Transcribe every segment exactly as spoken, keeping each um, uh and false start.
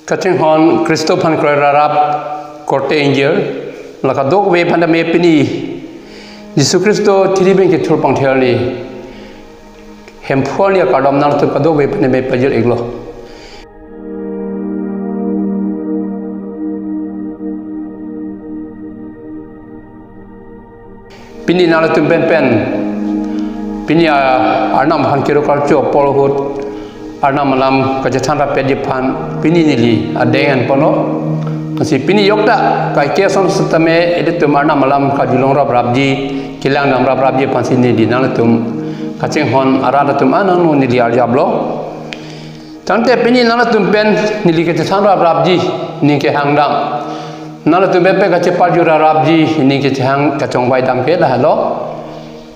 Kachinghon Khristo aphan kroirap korte ingjir, la kadokave aphan tame pini Jisu Khristo thiri pen kethur pangthir arni Hemphu arni akardom nangtum kadokave aphan tame pajir-iklo. Pini nangtum pen pen, pini a, Arnam aphan kero karcho apor ahut, Arnam alam kachethan rapji aphan pini neli adeng an ponlo. Lasi pini jokta kaike ason setame ilitum Arnam alam kajulong rap rapji, kelang dam rap rapji aphansi neli nangtum kachinghon arat atum an angno neli arjaplo. Tangte pini nangtum pen neli kachethan rap rapji, ning kehang dam. Nangtum pen pen kacheparju rap rapji, ning kehang kachongvai dam ke lahelo.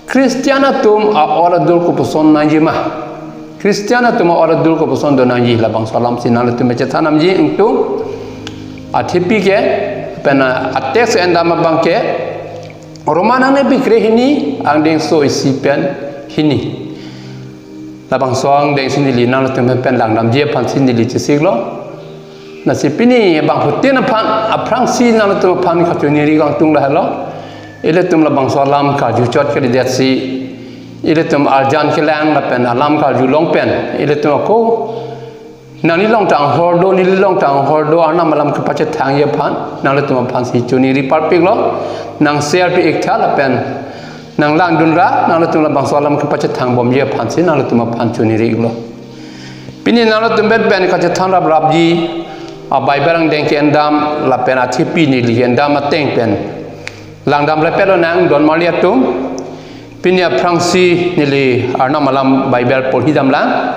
Christian atum a-or adur kopuson nangjima. Christian atum a-or adur kopuson do nangji, labangso alamsi nangtum chethan damji ingtung. Athepi ke, pen a-text endam abang ke, Roman ani pikre hini, angdengso isi pen hini. Labangso angdengsi neli nangtum pen langdamji aphansi neli chesiklo. Lasi pini abangphutin aphan, aphrangsi nangtum aphan kachoningri kangtung lahelo. Ilitum labangso alam karjuchot kalidet si, ilitum arjan kelang lapen alam karjulong pen, ilitum ako nangli longtang ahordo, neli longtang ahordo, Arnam alam kepachethangji aphan nangtum aphansi choningri parpiklo. Nang share pi-iktha lapen nang langdunra, nangtum labangso alam kepachethang bomji aphansi nangtum aphan choningri-iklo. Pini nangtum pen pen kachethan rap rapji a-Bible angdeng ke-endam lapen athepi neli ke-endam ateng pen langdam rapetlo nang don marli atum. Pini aphrangsi neli Arnam alam Bible porhi damlang.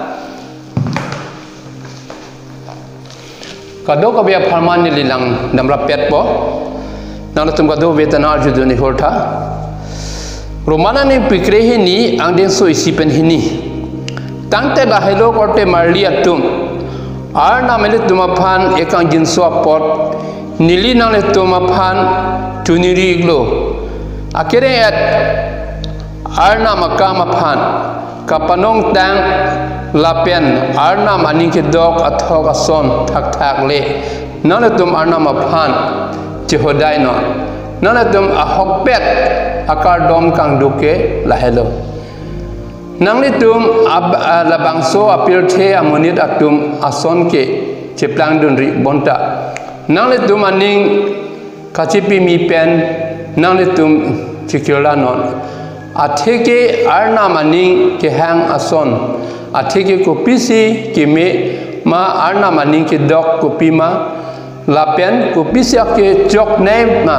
Kadokave apharman neli langdam rapetpo. Nangtum kadokave ta nang arjudun ihortha. Roman ani pikre hini angdengso isi pen hini. Tangte lahelo korte marli atum, Arnam ilitum aphan ekangjinso apot neli nanglitum aphan choningri-iklo. Akereng-et Arnam akam aphan kapanongtang lapen Arnam aning kedok athok ason thakthak le nangtum Arnam aphan chehodai non. Nangtum ahokpet akardom kangduk ke lahelo. Nangtum ab-, a, labangso apirthe amonit atum ason ke cheplangdunri bonta, nangtum aning kachepimi pen nangtum chekirla non. Atheke Arnam aning kehang ason, atheke kopisi keme ma, Arnam aning kedok kopima, lapen kopisi akechoknei ma,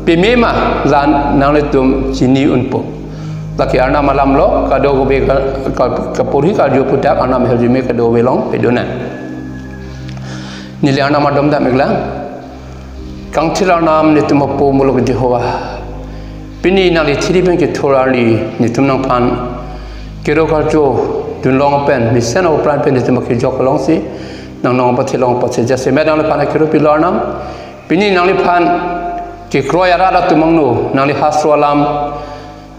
peme ma, la nanglitum chini unpo. Lake Arnam alamlo, kadokave ka, ka, kaporhi karju aphuthak Arnam ahirjume kadokave along pedonang. Neli Arnam ardom dam-iklang. Kangthir Arnam, netum apo muluk Jehovah. Pini nangli thiri pen kethur arni netum nangphan kero karcho dunlong pen, mesen apran pen netum akejok alongsi nang nong pathelong patse jasemet nangliphan akero pilo Arnam. Pini nangliphan kekroi arat atum angno nangli hastro alam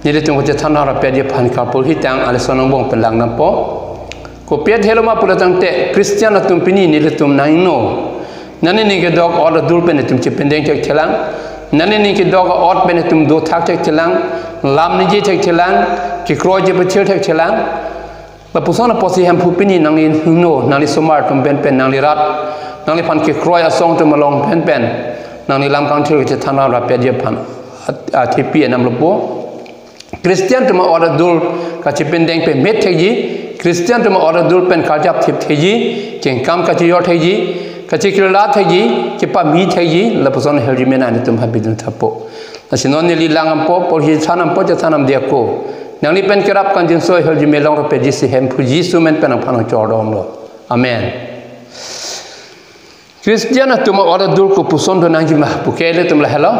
nelitum kachethan rapetji aphan karporhi tang aleson angbong pen langdampo. Kopi-et helo ma pulo tangte Christian atum pini nelitum nangno nangning kedok a-ot adur pen netum chependeng thekthelang. Nangning kedok a-ot pen netum dothak thekthelang. Lam ningje thekthelang. Kekroi chepethir thekthelang. Lapuson apotsi Hemphu pini nanglino, nangli osomar atum pen pen, nangli rat, nangliphan kekroi asong atum along pen pen nangli lam kangthir kachethan rapetji aphan at-, athepi enamlo po. Christian atum a-ot adur kachependeng pemet thekji, Christian atum a-ot adur pen karjap thip thekji, kengkam kachejor thekji, kachekirla thekji, kepami thekji, lapuson ahirjume nangtum aphan pidun thapo. Lasi non neli langdampo, porhi thandampo, chethandam diya ko. Nangli pen kerap kangjinso ahirjume long rapetji si Hemphu Jisu amen pen nangphan nangchordomlo. Amen. Christian atum a-ot adur kopuson do nangjima puke ilitum lahelo.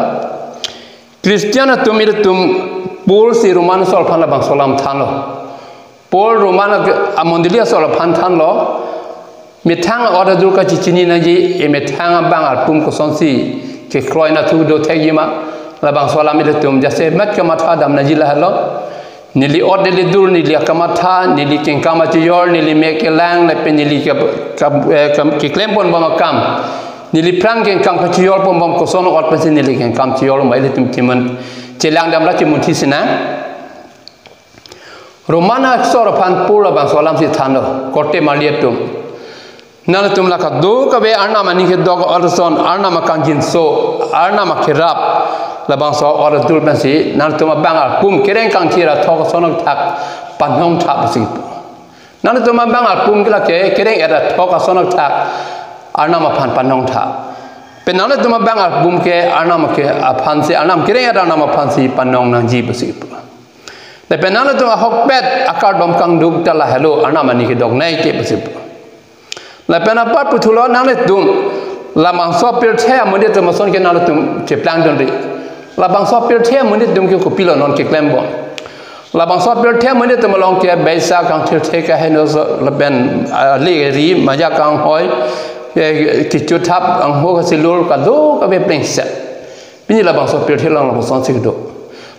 Christian atum ilitum Paul si Roman aso aphan labangso alam thanlo. Paul Roman a-, amondoli aso aphan thanlo. Methang a-ot adur kachechini nangji, emethang abang arpum kosonsi kekroi nathu do thekji ma, labangso alam ilitum jasemet kamatha dam nangji lahelo. Neli ot, neli dur, neli akamatha, neli kengkam achijor, neli mek kelang, lapen neli ke, ke, eh, ke, keklem ponbom akam, neli phrang kengkam kachijor ponbom koson ot pensi neli kengkam chijor ma, ilitum chimun chelang damra chimunthi sinang. Roman aksor aphan Paul labangso alamsi thanlo, korte marli atum. Nangtum la kadokave Arnam aning kedok ot ason, Arnam akangjinso, Arnam akerap, labangso ot dur pensi nangtum abang arpum kereng kangthir athok ason athak panong tha pusi pu. Nangtum abang arpum ke lake kereng-et athok ason athak Arnam aphan panong tha. Pen nangtum abang arpum ke Arnam ke aphansi, Arnam kereng-et Arnam aphansi panong nangji pusi pu. Lapen nangtum ahokpet akardom kangduk ta lahelo Arnam aning kedoknei ke pusi pu. Lapen apar puthulo, nangtum labangso pirthe amonit atum ason ke nangtum cheplangdunri. Labangso pirthe amonit atum ke kopilo non keklembom? Labangso pirthe amonit atum along ke beisa kangthirthe kaheno so lapen, ah, ali ri maja kanghoi, eh, kechothap angho kasilur kadokave plengset. Pini labangso pirthe along labangso si kedo.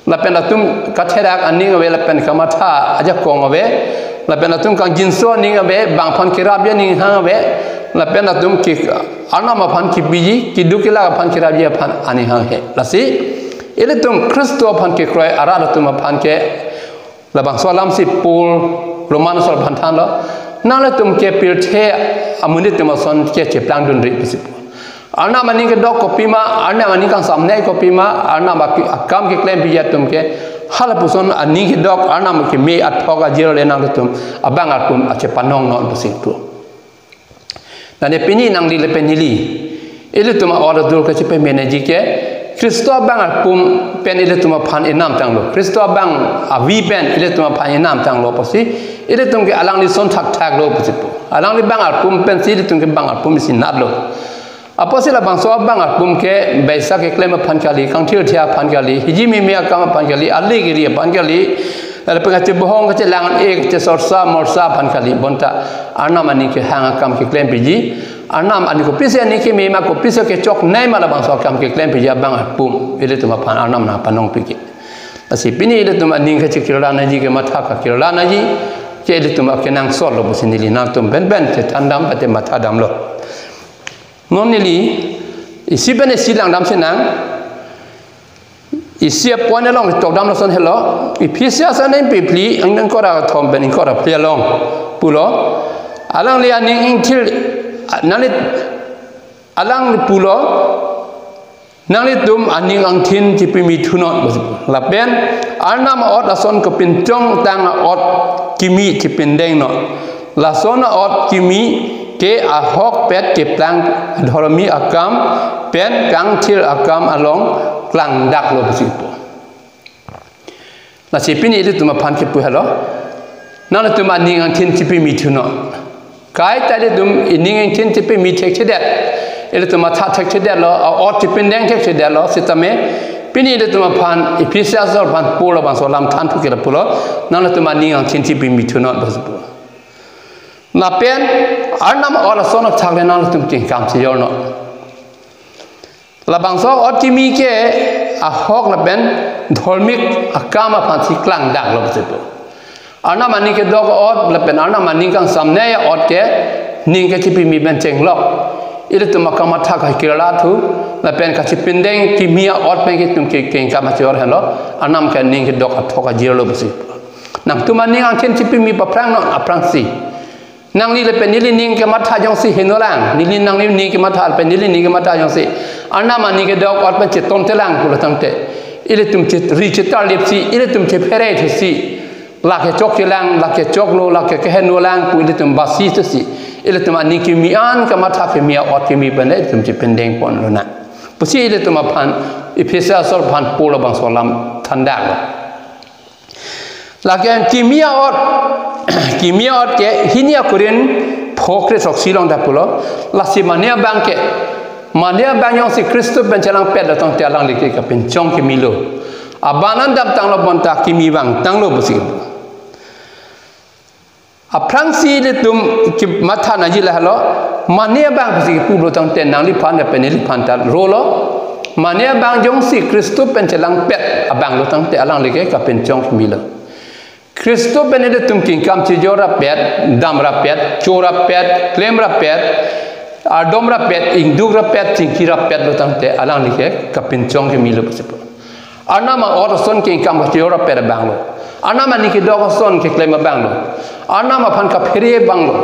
Lapen latum katherak aning ave, lapen kamatha ajakong ave, lapen latum kangjinso aning ave, bang aphan kerapji aning hang ave, lapen latum ke Arnam aphan kepiji, keduk kelak aphan kerapji aphan aning hang he. Lasi ilitum Khristo aphan kekroi arat atum aphan ke labangso alamsi Paul Roman aksor aphan thanlo, nanglitum ke pirthe amonit atum ason ke cheplangdunri pusi pu. Arnam aning kedok kopima, Arnam aning kangsamnei kopima, Arnam ak-, akam keklempiji atum ke, halapuson aning kedok Arnam keme athok ajir le nangtum abang arpum achepanong non pusi pu. Nane pini nangli lapen neli, ilitum a-ot adur kachepameneji ke, Khristo abang arpum pen ilitum aphan inam tanglo, Khristo abang avi pen ilitum aphan inam tanglo pusi, ilitum ke alangli son thakthaklo pusi pu. Alangli bang arpum pensi ilitum ke bang arpum isi natlo. Apotsi labangso abang arpum ke beisa keklem aphan kali, kangthirthe aphan kali, hiji mimi akam aphan kali, ali kiri aphan kali, lapen kachebohong, kachelang-e, kachesorsa morsa aphan kali, bonta Arnam aning kehang akam keklempiji, Arnam aning kopisi aning keme ma, kopisi kechoknei ma, labangso akam keklempiji abang arpum ilitum aphan Arnam nangpanongpi ke. Lasi pini ilitum aning kachekirla nangji, kematha kakirla nangji ke ilitum akenangsot lo pusi neli nangtum penpen chethandam pate mathadamlo. Non neli isi pen isi langdam sinang. Isi a-point along tokdam lason helo. Ephesus aning phli, angdeng ingkoi ra kethom pen ingkoi ra phli along pulo, alangli aning ingthir, nangli, alangli pulo, nanglitum aning angthin chepimithunnon. Lapen Arnam a-ot ason kepinchongtang a-ot kimi chepindengnon. Lason a-ot kimi ke ahokpet keplang, dhormi akam pen kangthir akam along klangdaklo pusi pu. Lasi pini ilitum aphan kepu helo, nanglitum aning angthin chepimithunnon. Kaita ilitum ining ingthin chepimi thekthedet, ilitum matha thekthedetlo, a-ot chepindeng thekthedetlo, sitame pini ilitum aphan Ephesus aksor aphan Paul labangso alam thanthu ke lapulo, nanglitum aning angthin chepimithunnon pusi pu. Lapen Arnam a-ot ason athak le nanglitum kengkam chijornon. Labangso ot kimi ke ahok lapen dhormik akam aphansi klangdaklo pusi pu. Arnam aning kedok ot lapen Arnam aning kangsamnei ot ke ning kachepimi pen chenglok. Ilitum akam athak kakirla thu lapen kachepindeng kimi a-ot pen ke itum ke kengkam achor henlo, Arnam ke ning kedok athok ajirlo pusi pu. Nangtum aning angthin chepimi paphrangnon aphrangsi. Nangli lapen neli ning kematha jongsi henolang, neli nangli ning kematha lapen neli ning kematha jongsi Arnam aning kedok ot pen chetontelang pulo tangte, ilitum cheri chetarlipsi, ilitum chephere thusi, lake chokchelang, lake choklo, lake kehenolang pu ilitum basi thusi, ilitum aning kimi an kematha kimi a-ot kimi pen le ilitum chepindeng ponlonang pusi ilitum aphan Ephesus aksor aphan Paul labangso alam thandaklo. Lake kimi a-ot, kimi a-ot ke hini a-Korinth pho kre-throksi along ta pulo, lasi mane abang ke, mane abang jongsi Khristo pen chelangpetlo tangte alangli ke kapinchong kimilo. Abang an damtanglo bonta kimi vangtanglo pusi. Aphrangsi ilitum kematha nangji lahelo, mane abang pusi pulo tangte nangliphan lapen neliphan ta rolo. Mane abang jongsi Khristo pen chelangpet abanglo tangte alangli ke kapinchong kimilo. Khristo pen ilitum kengkam chejor rapet, dam rapet, cho rapet, klem rapet, ardom rapet, ingduk rapet, chingki rapet lo tangte alangli ke kapinchong kemelo pusi pu. Arnam a-ot ason kengkam chejor rapet abang lo. Arnam aning kedok ason keklem abang lo. Arnam aphan kaphere abang lo.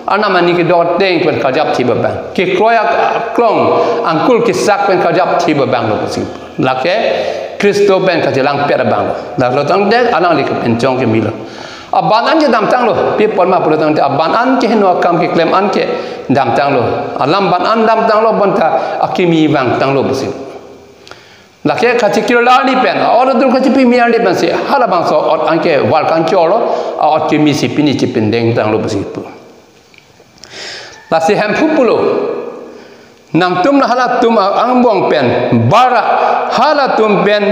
Arnam aning kedok ateng pen karjap thip abang. Kekroi aklong angkul kesak pen karjap thip abang lo pusi pu. Lake Khristo pen kachelangpet abang lo. Lalo tangte alangli kapinchong kemelo. Aban an kedamtang lo. Pi apot ma pulo tangte aban an keheno akam keklem an kedamtang lo. Alam ban an damtang lo bonta akimi vangtang lo pusi. Lake kachekirla arni pen, a-ot adur kachepimi arni pensi halabangso ot anke wal kangchor lo, a-ot kimi si pini chepindengtang lo pusi pu. Lasi Hemphu pulo, nangtum la halatum a-angbong pen, bara halatum pen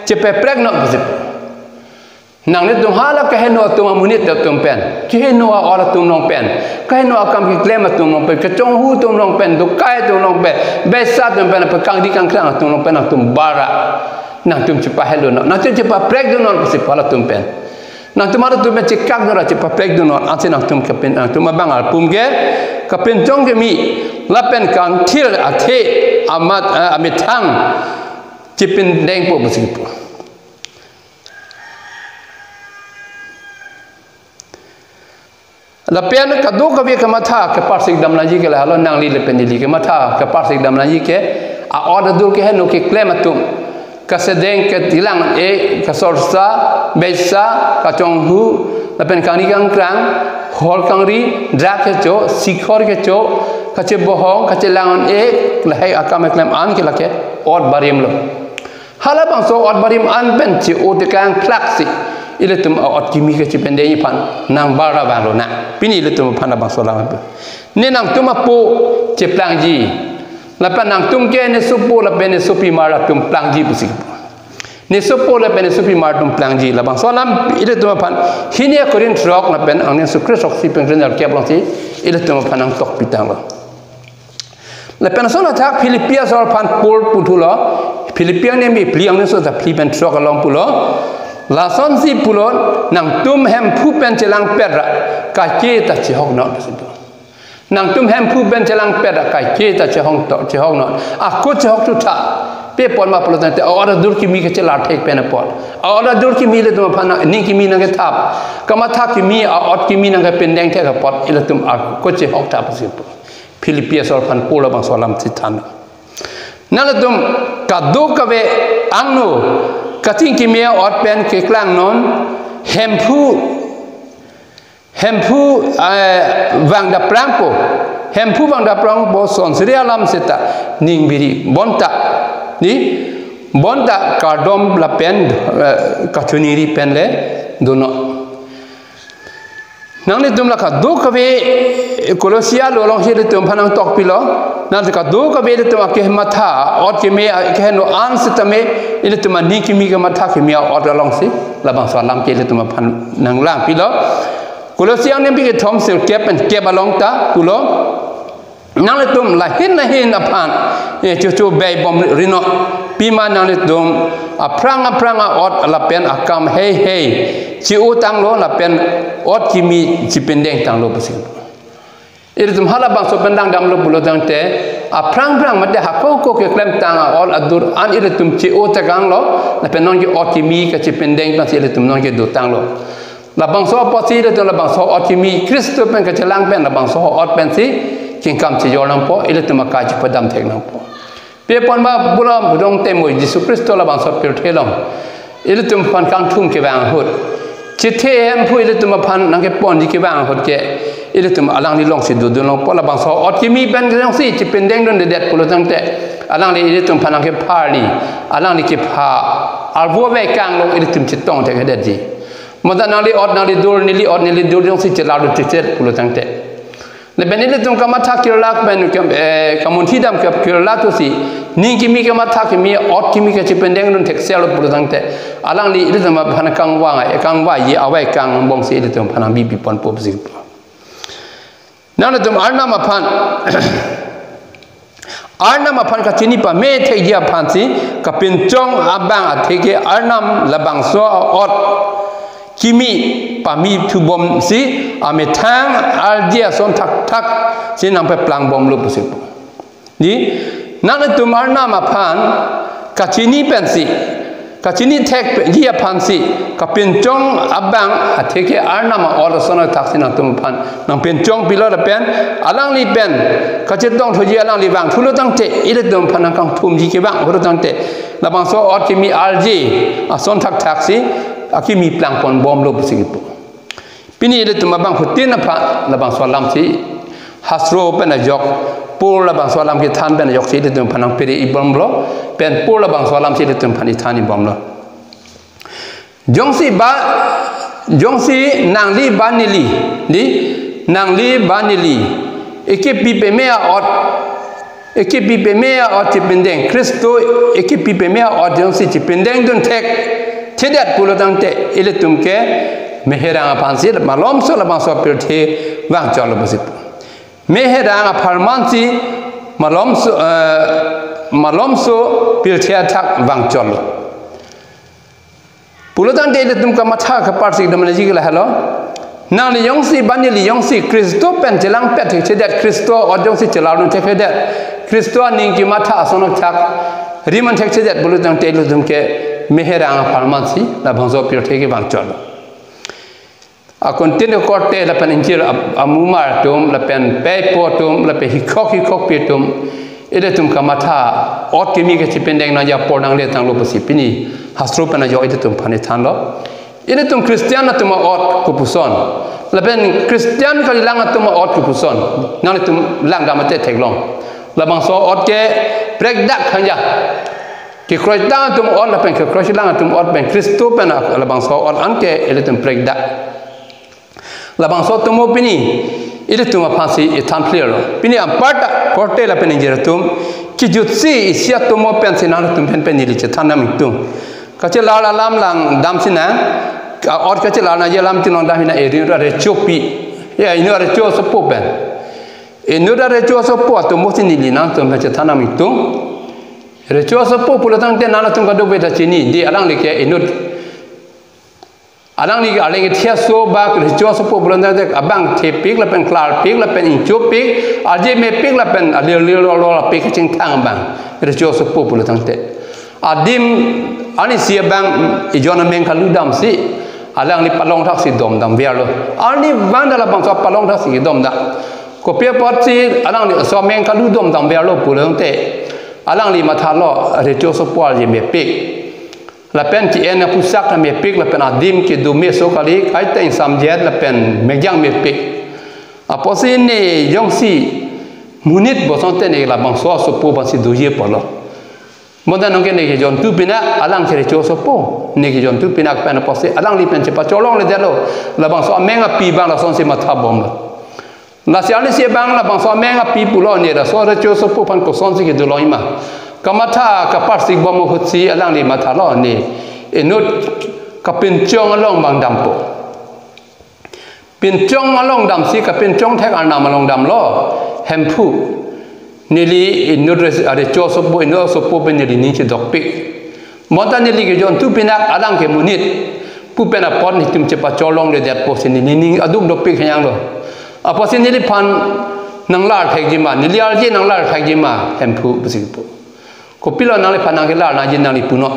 chepaprek non pusi pu. Nanglitum hala keheno atum amonit atum pen, keheno a-ot atum along pen, keheno akam keklem atum along pen, kachonghu atum along pen, dokai atum along pen, besa atum pen, apa kangdi kangkrang atum along pen, nangtum bara, nangtum chepahelo non, nangtum chepaprek dun non pusi pu halatum pen. Nangtum halatum pen chekak dun ra chepaprek dun non, ansi nangtum kapin, nangtum abang alpum ke, kapinchong kemi, lapen kangthir athe, amat, eh, amethang, chepindengpo pusi pu. Lapen kadokave kamatha kaparsik damnangji ke lahelo nangli lapen neli kamatha kaparsik damnangji ke a-ot adur keheno keklem atum. Kasedeng ketilang e kasorsa, besa, kachonghu, lapen kangni kangkrang, hor kangri, drak kecho, sikhor kecho, kachebohong, kachelang e, lahai akam keklem an ke lake ot barim lo. Halabangso ot barim an pen che-o tekang phlak si ilitum a-ot kimi kachepindeng aphan nang bara vang lonang. Pini ilitum aphan labangso alam pu. Ne nangtum apo cheplangji. Lapen nangtum ke ne sopo lapen ne sopimar atum plangji pusi pu. Ne sopo lapen ne sopimar atum plangji. Labangso alam ilitum aphan hini Korinth throk lapen angni Sukri soksi pen krenal kep alongsi ilitum aphan nangtokpi tanglo. Lapen ason athak Philippi asor aphan Paul puthulo, Philippi angni mi phli angni so ta phli pen throk along pulo, lasonsi pulo, nangtum Hemphu pen chelangpet ra, kaike ta chehok non pusi pu. Nangtum Hemphu pen chelangpet ra, kaike ta chehok to, chehok non. Ako chehok thu tha, pi apot ma pulo tangte, a-ot adur kimi kachelar thek pen apot. A-ot adur kimi ilitum aphan nang, ning kimi nangkethap. Kamatha kimi, a-ot kimi nangkepindeng thek apot, ilitum ako chehok tha pusi pu. Philippi asor aphan Paul labangso alam si than. Nanglitum kadokave angno kachingkimi a-ot pen keklang non, Hemphu, Hemphu, eh, vangdapprangpo, Hemphu vangdapprangpo son siri alam seta ning biri bonta, ni bonta kardom lapen, eh, kachoningri pen le dun non. Nanglitum la kadokave Kolosia lo alongsi ilitum aphan nangtokpilo. Nang kadokave ilitum akematha, ot kimi akeheno an sitame, ilitum aning kimi kematha kimi a-ot alongsi labangso alam ke ilitum aphan nanglangpilo. Kolosia angni pi kethom sirkep pen kep along ta pulo. Nanglitum lahin lahin aphan, eh, chuchu bei bom ri non. Pima nanglitum aphrang aphrang a-ot lapen akam heihei che-o tanglo lapen ot kimi chepindeng tanglo pusi. Ilitum halabangso pen dang damlo pulo tangte aphrang aphrang mate hako ko keklem tang a-ot adur an ilitum che-o tekanglo lapen non ke ot kimi kachepindeng pensi ilitum non ke do tanglo. Labangso apotsi ilitum labangso ot kimi Khristo pen kachelang pen labangso ot pensi kengkam chejor nangpo, ilitum akai chepadam thek nangpo. Pi apot ma pulo bujong temoi Jisu Khristo labangso pirthe along ilitum aphan kangthum kevang ahut, chethe Hemphu ilitum aphan nangkeponji kevang ahut ke ilitum alangli alongsi dodun longpo. Labangso ot kimi pen ke jongsi chepindeng dundedet pulo tangte alangli ilitum aphan nangkepharli, alangli kepha arvo vekang along ilitum chetong thekthedetji. Mata nangli ot nangli dur, neli ot neli dur jongsi chelar dun thekset pulo tangte. Lapen ilitum kamatha kirlak pen kam, eh, kamunthi dam kep kirlak thusi, ning kimi kamatha kimi, ot kimi kachepindeng dun thekselo pulo tangte, alangli ilitum aphan kangvang, eh, kangvai, eh, avai kang angbongsi ilitum aphan nangbipi ponpo pusi. Nanglitum Arnam aphan, Arnam aphan kachini pame thekji aphansi kapinchong abang atheke Arnam labangso ot kimi pami thubom si amethang arje ason thakthak si nangpeplang bomlo pusi pu. Di, nangtum Arnam aphan kachini pensi, kachini thekji aphan si, kapinchong abang atheke Arnam a-ot ason thakthak si nangtum aphan nangpinchong pilo lapen alangli pen kachetong thuji alangli vangthulo tangte, ilitum aphan nangkangthumji kevang thulo tangte, labangso ot kimi arje ason thakthak si akimi plangpon bomlo pusi kipu. Pini ilitum abangphutin aphan labangso alam si hastro pen ajok, Paul labangso alam kethan pen ajok si ilitum aphan nangpiri ibomlo, pen Paul labangso alam si ilitum aphan ithan ibomlo. Jongsi ba, jongsi nangli ba neli, di, nangli ba neli, ekepi peme a-ot, ekepi peme a-ot chepindeng, Khristo ekepi peme a-ot jongsi chepindeng dun thekthedet pulo tangte, ilitum ke meherang aphan si malomso labangso pirthe vangchotlo pusi pu. Meherang apharman si malomso, eh, malomso pirthe athak vangchotlo. Pulo tangte ilitum kamatha kaparsik dam nangji ke lahelo. Nangli jongsi ba neli jongsi Khristo pen chelangpet thekthedet, Khristo a-ot jongsi chelar dun thekthedet, Khristo aning kematha ason thakthak ri man thekthedet pulo tangte ilitum ke meherang apharman si labangso pirthe ke vangchotlo. Akuntin korte lapen ingjir am-, amumar atum, lapen pei po atum, lapen hikhok hikhokpi atum, ilitum kamatha ot kimi kachepindeng nangji apor nangle tanglo pusi pini hastro pen ajok ilitum aphan ithanlo. Ilitum Christian atum a-ot kopuson, lapen Christian kalilang atum a-ot kopuson, nanglitum langdam ate theklong. Labangso ot ke prekdak khangja. Kekroitang atum ot lapen kekroilang atum ot pen Khristo pen a-, labangso ot anke ilitum prekdak. Labangso atomo pini ilitum aphan si ithan clear lo. Pini anparta korte lapen ingjir atum, kejutsi isi atomo pen si nangtum pen pen neli chethan dam ingtung. Kachelar alam langdam sinang, ka-, ot kachelar nangji alam chelongdam sinang, inut arechopi. Ya, inut arecho asopo pen. Inut arecho asopo atomo si neli nangtum pen chethan dam ingtung. Recho asopo pulo tangte nangtum kadokave ta chini, di, alangli ke inut, alangli ke arleng kethe aso bak recho asopo pulo tangte abang thepik lapen klarpik lapen ingchopik, arje mepik lapen alir lir lo lo pik kachingthang abang recho asopo pulo tangte. Adim arnisi abang ejon ameng kaludam si alangli palong thak si domdam verlo. Arnivang ta labangso palong thak si domdam. Kopi apot si alangli aso ameng kalu domdam verlo pulo tangte, alangli mathalo recho asopo arje mepik. Lapen ke-en apusak ta mepik, lapen adim kedo meso kali, kaita ingsamjet lapen mekyang mepik. Apotsi ne jongsi monit bosonte ne labangso asopo aphan si doji apotlo. Bonta nonke ne ke jontu pinak, alang ke recho asopo, ne ke jontu pinak pen apotsi alangli pen chepacholongledetlo, labangso ameng api abang lasonsi matha bomlo. Lasi arnisi abang labangso ameng api pulo ne laso recho asopo aphan kosonsi kedolongji ma. Kamatha kaparsik bom ahutsi alangli mathalo ne inut kapinchong along abang dampo. Pinchong along damsi kapinchong thek Arnam along damlo. Hemphu, neli inut re-, recho asopo, inut asopo pen neli ning chedokpik. Bonta neli ke jontu pinak, alang ke monit pu pen apot netum chepacholongledetpo si neli ning aduk dopik heyang lo. Apotsi neliphan nanglar thekji ma, neli arje nanglar thekji ma, Hemphu pusi kipu. Kopilo nangliphan nangkelar nangji nangli punon.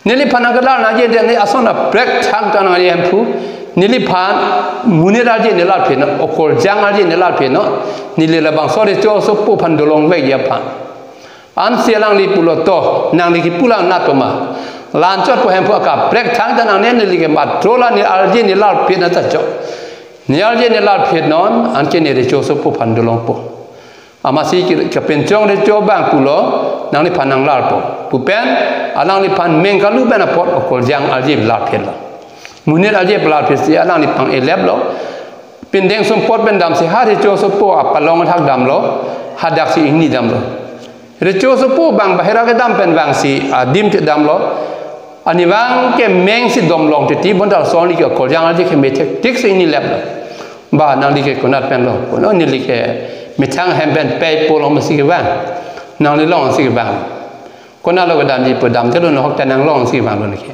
Neliphan nangkelar nangji de ne ason aprek thangta nangji Hemphu. Neliphan monit arje nelar phennon, okorjang arje nelar phennon. Neli labangso recho asopo aphan dolongvekji aphan. Ansi alangli pulo to, nangli kipu lang na to ma. La-anchot pu Hemphu, akaprek thangta nang ne neli ke matro la ne arje nelar phennon ta chok. Ne arje nelar phennon, anke ne recho asopo aphan dolongpo. Amatsi ke, kapinchong recho abang pulo, nangliphan nanglarpo. Pu pen, alangliphan meng kalu pen apot okorjang arje lar phenlo. Monit arje lar phensi alangliphan eleplo. Pindeng sumpot pen damsi ha recho asopo apalong athak damlo, hadak si ingni damlo. Recho asopo abang bahira kedam pen vangsi adim chedamlo. Arnivang ke meng si domlong titi, bonta laso arni ke okorjang arje ke methek tik si ingnileplo. Ba nangli ke konat penlo, kono neli ke methang hem pen pei po along si kevang. Nangli along si kevang. Konatlo kedamji pu damtelo, nahok ta nang along si kevanglo neke.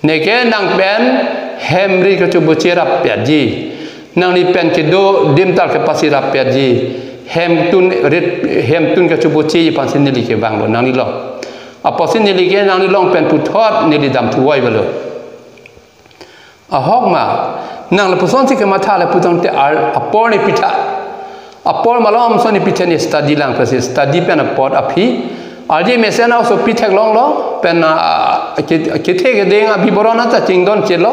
Neke nang pen hem rit kachoboche rappetji. Nangli pen kedo adim tal kepasi rappetji. Hem tun rit, hem tun kachobocheji aphansi neli kevanglo nanglilong. Apotsi neli ke nanglilong pen puthot neli damthuvoilo. Ahok ma, nang lapuson si kematha le putangte ar apor ne pitha. Apor malom son ne pitha ne study lang pasi study pen apot aphi. Arje mesen aso pitheklonglo, pen, ah, ke, kethe keding abiboron ta chingdon chelo,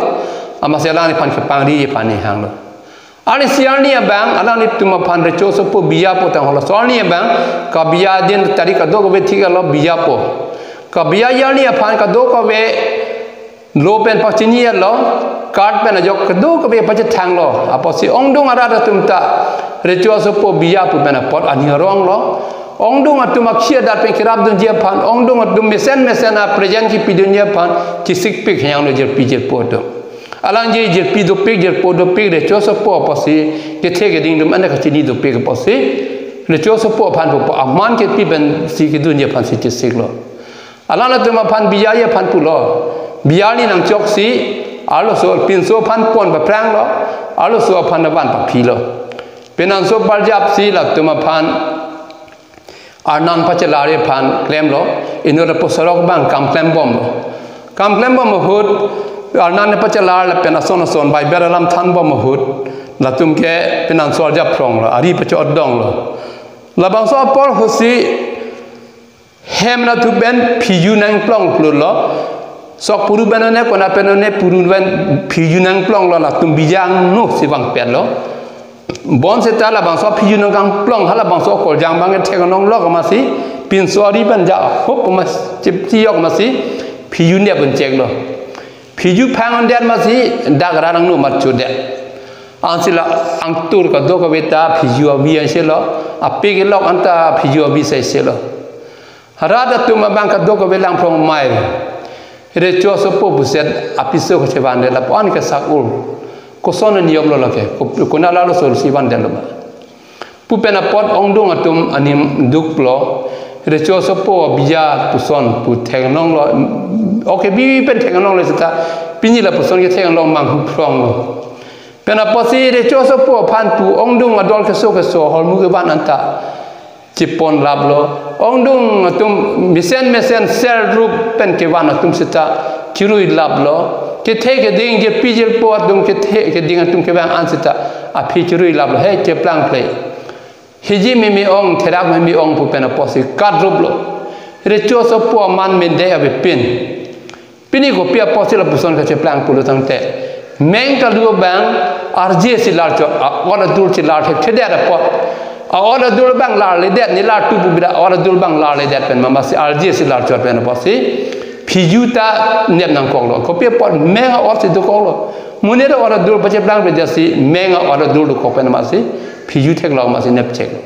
amatsi alangliphan kepangri aphan ne hanglo. Arnisi arni abang, alanglitum aphan recho sopo biya putang holo. So arni abang, kabiya din tarik kadokave thiklo biya po. Kabiya arni aphan kadokave lo pen pachini lo, card pen ajok kadokave pachethanglo. Apotsi ongdung arat atum ta recho sopo biya pu pen apot aning aronglo. Ongdung atum akhia adat pen kerapdunji aphan, ongdung atum mesen mesen a present kipidunji aphan, chesikpik heyang lo jirpi jirpo atum. Alangli jirpi dopik, jirpo dopik, recho sopo apotsi, kethe keding atum ane kachini dopik apotsi, recho sopo aphan pupo, aman kepi pensi kedunji aphansi chesiklo. Alanglitum aphan biya aphan pulo. Biya ni nangchoksi, arloso pinso aphan pon papranglo, arloso aphan avan paphilo. Penanso parjapsi latum aphan arnan pachelar aphan klemlo, inut apo sorok abang kam klembomlo. Kam klembom ahut, arnan pachelar lapen ason ason Bible alam thanbom ahut, latum ke penanso arjap phronglo, ari pachodonglo. Labangso apor ahutsi, hem nathu pen phiju nangplong plutlo. Sok puru pen one, kona pen one, puru pen phiju nangplonglo, latum biya angno si vangpetlo. Bonseta labangso phiju nangkangplong, halabangso koljang abang theklonglok amatsi, pinso ari pen ja hop mas chipti yok amatsi, phiju ne pen cheklo. Phiju phang andet amatsi, dak ra nangno mat chudet. Ansi la angtur kadokave ta phiju avi aiselo, ape kelok anta phiju avi saiselo. Rat atum abang kadokave lang phrong mai. Recho sopo puset apiso kachevandet lapu-an ke sak ur. Koson niyom lo lake. Ko-, kona lalo sol si vandetlo ma. Pu pen apot ongdung atum aning duklo. Recho sopo biya puson pu theklonglo. Oke bi pen theklonglo seta. Pini lapuson ke theklong manghu phronglo. Pen apotsi recho sopo aphan pu ongdung adol keso keso holmu kevan anta chepon laplo. Ongdung atum mesen mesen ser rup pen kevan atum seta chirui laplo. Kethe keding jirpi jirpo atum kethe keding atum kevang an seta aphi chirui laplo. He cheplang phle. Hiji meme ong, therak meme ong pu pen apotsi kat ruplo. Recho sopo aman mende avepin. Pini kopi apotsi lapuson kacheplang pulo tangte, meng kalu abang arje si lar chot, a-ot adur chelar thekthedet apot. A-ot adur abang larledet, ne lartu pu bida a-ot adur abang larledet pen ma, amatsi arje si lar chot pen apotsi phiju ta nep nangkoklo. Kopi apot meng a-ot si dokoklo. Monit a-ot adur pacheplang peja si meng a-ot adur dokok pen amatsi phiju theklong amatsi nep cheklo.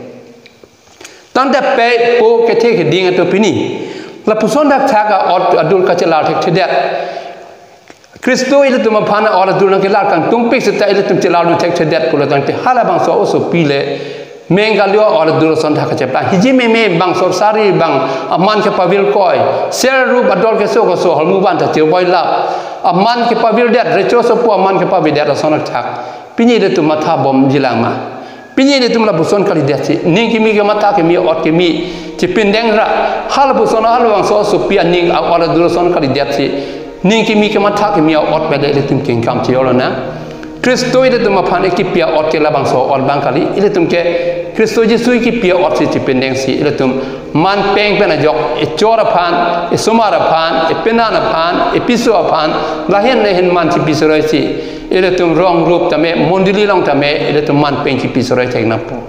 Tangte pei po kethe keding atum pini lapuson thakthak a-ot adur kachelar thekthedet. Khristo ilitum aphan a-ot adur nangkelar kangtungpik seta ilitum chelar dun thekthedet pulo tangte halabangso osopi le meng kalu a-ot adur ason thak kacheplang. Hiji meme bang sorsari bang aman kepavir koi. Ser rup adol keso keso holmu van ta chirvoi lap. Aman kepavirdet, recho sopo aman kepavirdet ason thak. Pini ilitum matha bomji lang ma. Pini ilitum lapuson kalidetsi, ning kimi kematha kimi ot kimi chepindeng ra. Halapuson halabangso osopi aning a-ot adur ason kalidetsi, ning kimi kematha kimi a-ot pele ilitum kengkam cheyolo na. Khristo ilitum aphan ekipi a-ot ke labangso ot abang kali, ilitum ke Khristo Jisu ekipi a-ot si chepindengsi, ilitum man peng pen ajok, echor aphan, esomar aphan, epenan aphan, episo aphan, lahin lahin man chepi suroisi, ilitum rong rup tame, mondoli along tame, ilitum man peng chepi suroi thek nangpo.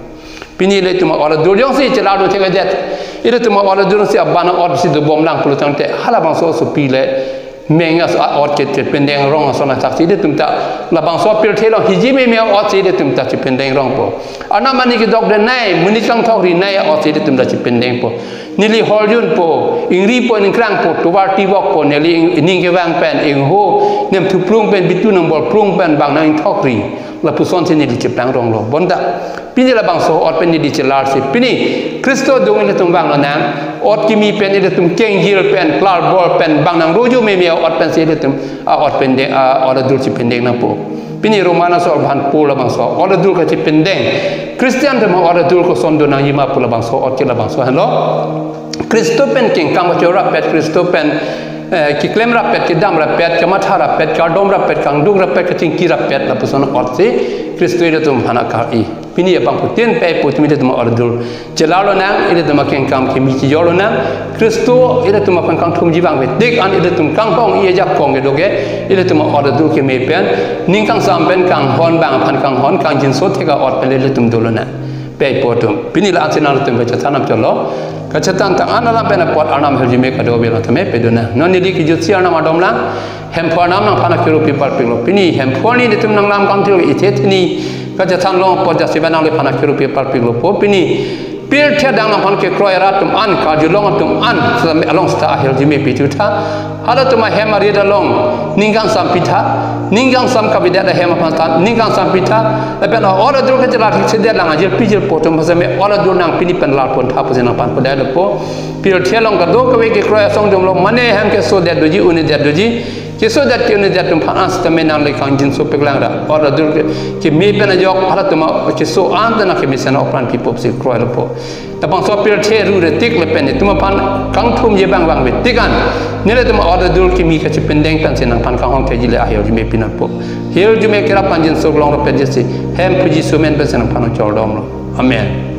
Pini ilitum a-ot adur jongsi chelar dun thekthedet, ilitum a-ot adur si aban a-ot si dobom lang pulo tangte, halabangso osopi le, meng a-ot ke chepindeng rong ason athaksi ilitum ta labangso apirthe along hiji meme a-ot si ilitum ta chepindeng rongpo. Anam ani kedok denai, monit kangthok rinai a-ot si ilitum ta chepindengpo. Neli horjunpo, ingripo, ingkrangpo, tovar tivokpo, neli ing-, ining kevang pen, ingho nemthu prung pen, bitu nangbol prung pen, bang nangthok ri. Lapuson si neli cheplang ronglo. Bonta pini labangso ot pen neli chelarsi, pini Khristo adung ilitum vanglo nang. Ot kimi pen ilitum kengjir pen, klarbor pen, bang nang rojo meme ot pensi ilitum, a ot pen deng, a ot adur chipendeng nangpo. Pini Roma aso aphan pu labangso, ot adur kachipendeng. Christian atum ot adur koson do nangjima pu labangso, ot ke labangso henlo. Khristo pen kengkam kachorapet, Khristo pen, eh, keklem rapet, kedam rapet, kamatha rapet, kardom rapet, kangduk rapet, kachingki rapet, lapuson otsi Khristo ilitum aphan akar-i. Pini abangphutin pei pu tumi ilitum ot adur chelarlo nang, ilitum akengkam kimi chejorlo nang. Khristo ilitum aphan kangthumji abang ave tik an ilitum kanghong-i ajakong kedo ke, ilitum ot adur keme pen, ning kangsam pen kanghon, bang aphan kanghon, kangjinso thek a-ot pen ilitum dolo nang. Pei pu atum. Pini la-an si nangtum kachethan nangchotlo. Kachethan tang an alam pen apot Arnam ahirjume kadokave along tame pado nang. Non neli kejutsi Arnam adomlang, Hemphu Arnam nangphan akiru pi parpiklo. Pini Hemphu arni nelitum nanglam kangthir ithe thini kachethan long apot jasi ba nangliphan akiru pi parpiklo po. Pini pirthe adang nangphan kekroi arat atum an, karjulong atum an, seta along seta ahirjume pithu tha. Halatum ahem arit along ning kangsam pitha, ning kangsam kavedet ahem aphan ta ning kangsam pitha. Lapen ot adur kachelar thiksedet lang ajirpi jirpo atum aphan seme ot adur nang pini pen larpon tha pusi nangphan pudai lapo. Pirthe along kadokave kekroi asong jomlo, mane hem kesodet doji, un'edet doji, kesodet ke-un'edet atum aphan an sitame nangli kangjinso peklang ra. Ot adur ke, keme pen ajok halatum keso an ta nang kemesen apran pipop si kroi lapo. Labangso pirthe ru retik lapen itum aphan kangthumji abang abang ave tik an, nelitum ot adur kimi kachipendeng pensi nangphan kanghon theji le ahirjume pi nangpo. Hirjume kerap kangjinso long rapet jesi Hemphu Jisu amen pensi nangphan chordomlo. Amen.